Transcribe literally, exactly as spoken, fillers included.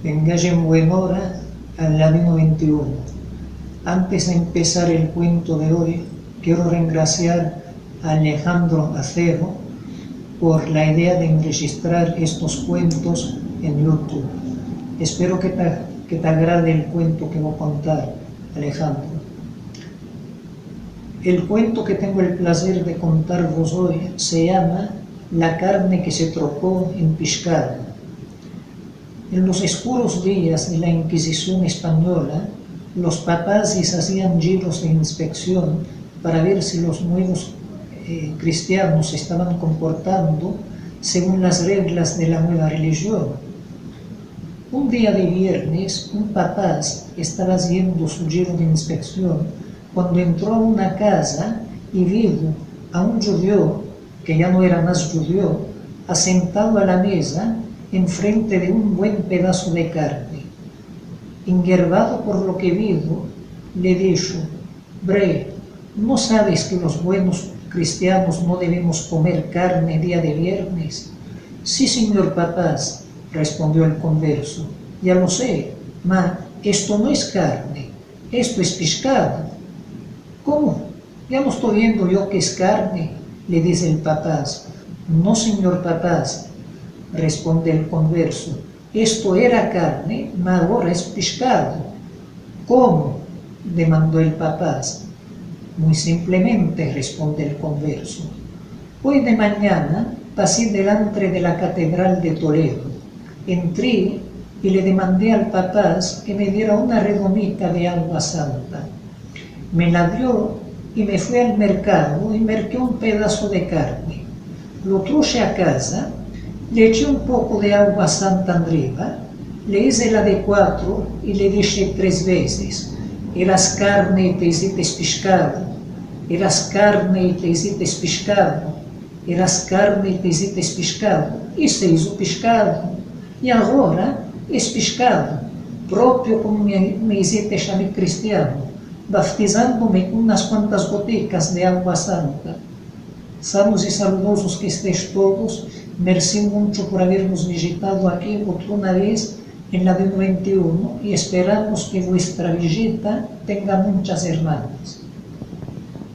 Vengash en buena ora al Ladino vente i uno. Antes de empesar el kuento de oy, kero rengrasiar a Alejandro Acero por la idea de enrejistrar estos kuentos en YouTube. Espero ke te, ke te agrade el kuento ke vo a kontar, Alejandro. El kuento ke tengo el plazer de kontarvos oy se yama La karne ke se troko en pishkado. En los eskuros dias de la Inkizision espanyola, los papazis azian jiros de inspeksion para ver si los muevos, eh, kristianos se estavan komportando segun las reglas de la mueva relijion. Un dia de viernes, un papaz estava aziendo su jiro de inspeksion kuando entro a una kaza i vido a un djudio, ke ya no era mas djudio, asentado a la meza enfrente de un buen pedaso de karne. Engervado por lo ke vido, le disho: "Bre, no saves ke los buenos kristianos no devemos komer karne dia de viernes?" "Si, sinyor papaz", respondio el konverso, "ya lo se, ma esto no es karne, esto es pishkado." "Komo? Ya no esto viendo yo ke es karne?", le dize el papaz. "No, sinyor papaz", responde el konverso, "esto era karne, ma agora es pishkado." "Komo?", demando el papaz. "Muy simplemente", responde el konverso. "Oy de manyana pasi delantre de la Katedral de Toledo. Entri i le demandi al papaz ke me diera una redomita de agua santa. Me la dio i me fui al merkado i merki un pedaso de karne. Lo trushe a kaza, le echi un poko de agua santa anriva, le ize la de kuatro i le dishe tres vezes: 'Eras karne i te izites pishkado, eras karne i te izites pishkado, eras karne i te izites pishkado', i se izo pishkado. I agora es pishkado, propio komo me, me izites a mi kristiano, baftizandome kon unas kuantas gotikas de agua santa. Sanos i saludozos ke estesh todos. Mersi muncho por avermos vijitado aki otra una vez en Ladino vente i uno, i esperamos ke vuestra vijita tenga munchas ermanas.